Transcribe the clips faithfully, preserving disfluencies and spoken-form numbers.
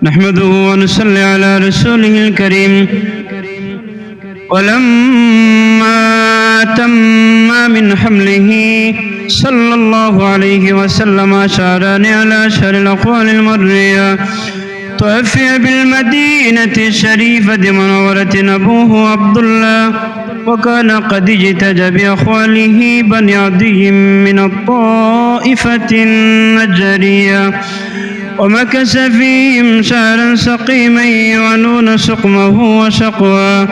نحمده ونصلي على رسوله الكريم. ولما تم من حمله صلى الله عليه وسلم شهران على أشهر الأقوال المرية، توفي بالمدينة الشريفة المنورة أبوه عبد الله، وكان قد اجتاز بأخواله بني عدي من الطائفة النجارية، ومكث فيهم شهرا سقيما يعنون سقمه وشقواه.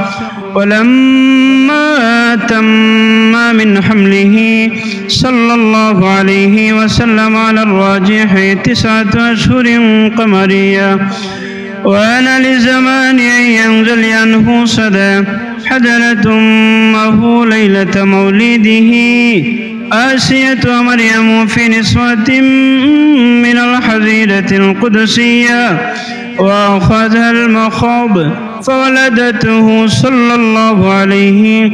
ولما تم من حمله صلى الله عليه وسلم على الراجح تسعة أشهر قمرية، وآن لزمان أن ينزل عنه صدى، حضرت أمه ليلة مولده آسية ومريم في نسوة من الحظيرة القدسية، وأخذها المخاض فولدته صلى الله عليه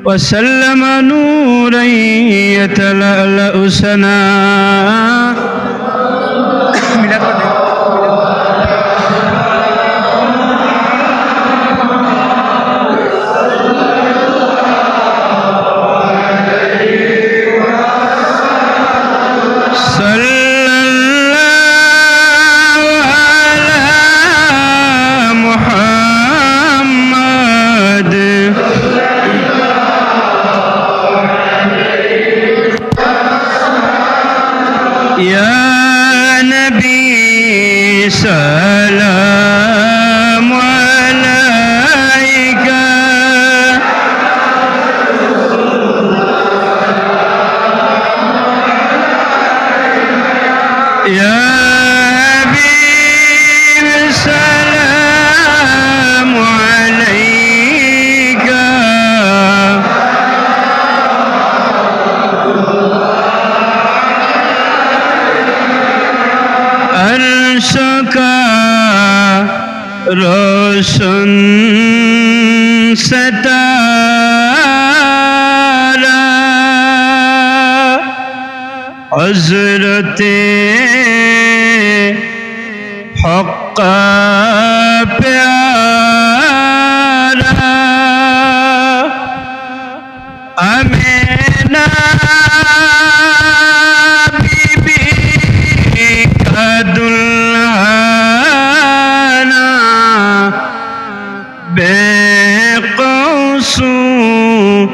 وسلم نورا يتلألأ سنا. صلى الله على محمد. يا نبي سلام عليك. يا حبيب سلام عليك. عرش کا روشن ستارہ، حضرت حق پیارا، آمنہ بی بی کا دلہنا، بے قصور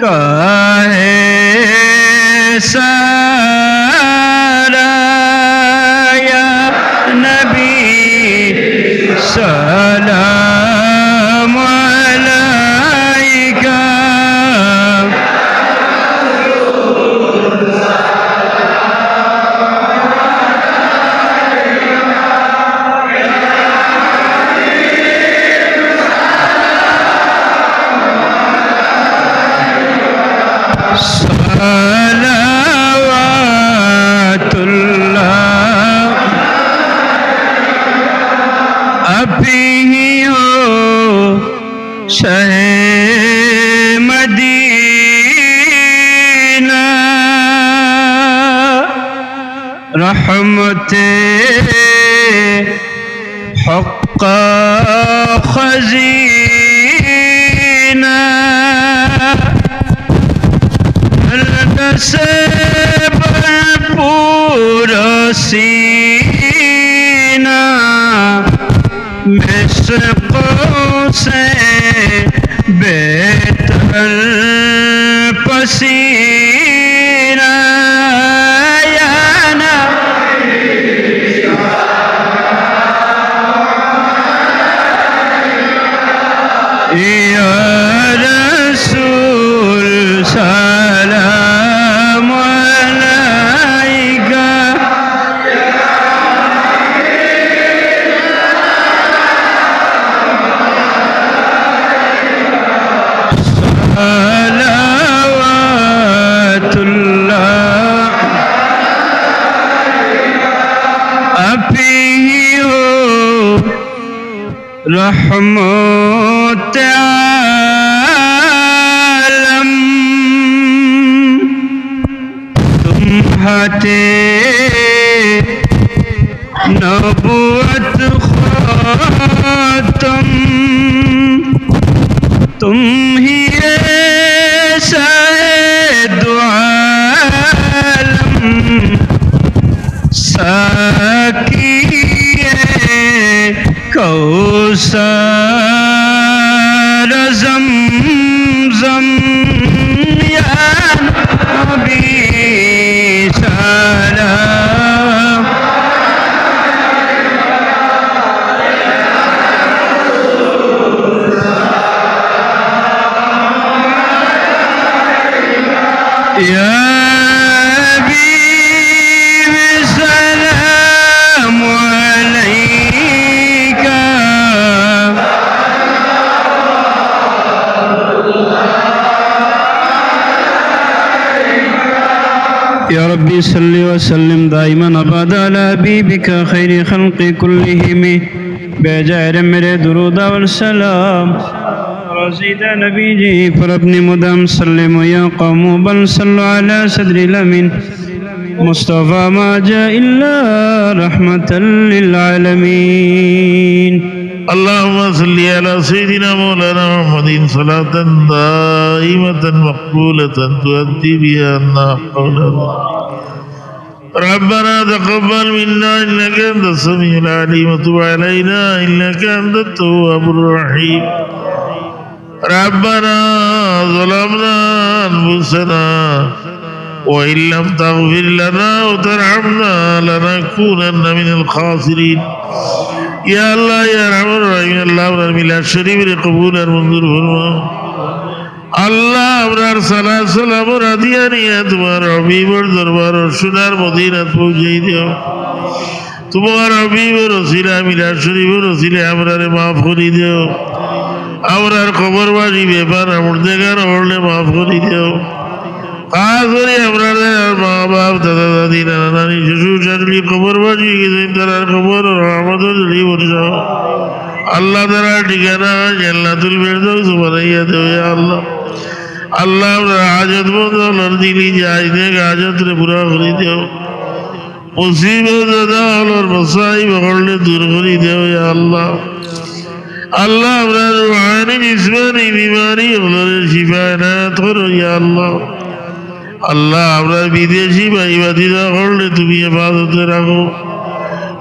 کا ہے سارا۔ یا نبی سلام علیک۔ صلوات اللہ۔ آپ ہی ہو شہ مدینہ، رحمت حق خزینہ۔ دس بھرپور سینہ، مسکوں سے بہتر پسینہ۔ یا نبی، یا رسول سلام علیک۔ صلوات اللہ۔ آپ ہی ہو رحمت عالم، تم ہاتھ نبوت سال زمزم يا نبي سلام. يا حبيبي سلام عليك. يا ربي صل وسلم دائما أبدا على حبيبك خير خلق كلهم بجاء رمر درود والسلام. رسيد نبيجي فربني مدام سلم يا قوم بل صلوا على صدر الأمين مصطفى ما جاء إلا رحمة للعالمين. اللهم صل على سيدنا مولانا محمد صلاة دائمة مقبولة تؤدي بها عنا حول الله. ربنا تقبل منا إنك أنت السميع العليم وتب علينا إنك أنت التواب الرحيم. ربنا ظلمنا أنفسنا وإن لم تغفر لنا وترحمنا لنكونن من الخاسرين. يا الله يا أرحم الراحمين, আল্লাহ, আমরার মিলাদ শরীফরে কবুল আর মঞ্জুর ফরমাও। আল্লাহ, আমরার সালাত সালামর হাদিয়া নিয়া তুমার হাবিবর দরবার সোনার মদিনাত পৌঁছাই দেও। তুমার হাবিবর উসিলায়, মিলাদ শরীফর উসিলায় আমরারে মাফ করি দেও। আমরার কবরবাসী বেপনা মুর্দেগান অকলরে মাফ করি দেও। খাছ করি আমরার মা বাপ, দাদা দাদি, নানা নানি, শ্বশুর শাশুড়ি কবরবাসী অই গেছইন, তারার কবরো রহমতর ঝুড়ি বর্ষাও। আল্লাহ, তারার ঠিকানা জান্নাতুল ফেরদাউস বানাইয়া দেও, ইয়া আল্লাহ। আল্লাহ, আমরার হাজতমন্দ অকলর দিলি জায়েজ নেক হাজতরে পুরা করি দেও। মুসিবত জাদা অকলর মাসাইব অকলরে দূর করি দেও, ইয়া আল্লাহ। আল্লাহ, আমরার রুহানি, জিসমানি বিমারি অকলরে শিফা এনায়েত করো, ইয়া আল্লাহ। আল্লাহ, আমরার বিদেশি ভাই ভাতিজা অকলরে তুমি হেফাজতে রাখো।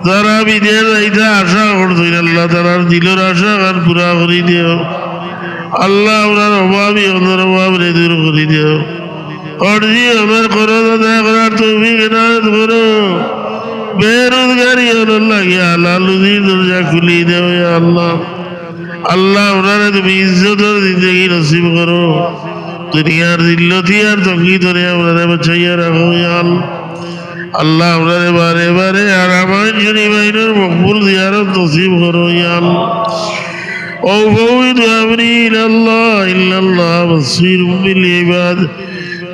যারা বিদেশ যাইতা আশা করছইন, আল্লাহ, তারার দিলর আশা খান পুরা করি দেও। আল্লাহ, আমরার অভাবী অকলর অভাবরে দূর করি দেও। কর্জি অকলর করজ আদায় করার তৌফিক এনায়েত করো। বেরোজগারি অকলর লাগি হালাল রুজির দরজা খুলি দেও, ইয়া আল্লাহ। আল্লাহ, আমরারে তুমি ইজ্জতর জিন্দেগি নসিব করো। দুনিয়ার জিল্লতি আর তঙ্গি তনে আমরারে বাঁচাইয়া রাখো, ইয়া আল্লাহ। আল্লাহ, আমরারে বারে বারে হারামাইন শরীফাইনর মকবুল জিয়ারত নসিব করো, ইয়া আল্লাহ। أفوض أمري إلى الله، إن الله بصير بالعباد.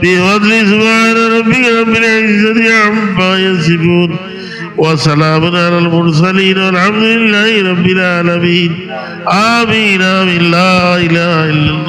بفضل سبحان ربك رب العزة عما يصفون. وسلام على المرسلين والحمد لله رب العالمين. آمين، آمين. لا إله إلا الله.